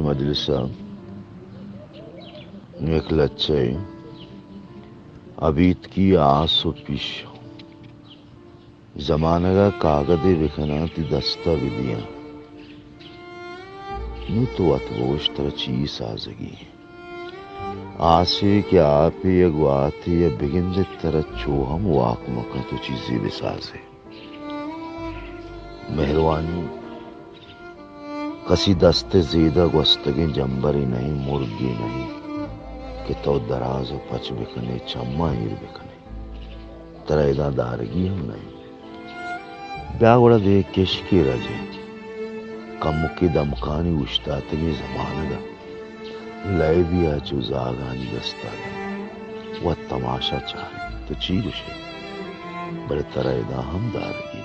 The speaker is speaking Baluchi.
مجلس ءَ یک لچہ ءَ ابیتکی آس ءُ پیش زمانگ ءَ کاگدے بکناں، تئی دست ءَ بدیاں۔ نوں تو وت بگوش، ترا چی سازگی اِنت؟ آسے کہ آپے یا گواتے یا بگندے، ترا چو ہم واک مکن تو چیزے بسازے۔ مہروانی، کسی دست ءِ زید ءَ گوستگیں جمبرے نہ اِنت، مرگے نہ اِنت کہ تو دراز ءُ پچ بکن ئے، چماں ایر بکن ئے۔ ترا ادا دارگی ہم نہ اِنت۔ بیا گڑا دگہ کشکے رجیں۔ کمکے دمکانی اوشتاتگیں زمانگ ءَ لیبی ءَ چو زاگانی دست ءَ دنت۔ وت تماشا چارئے۔ تو چی گوش ئے؟ بلے ترا ادا ہم دارگی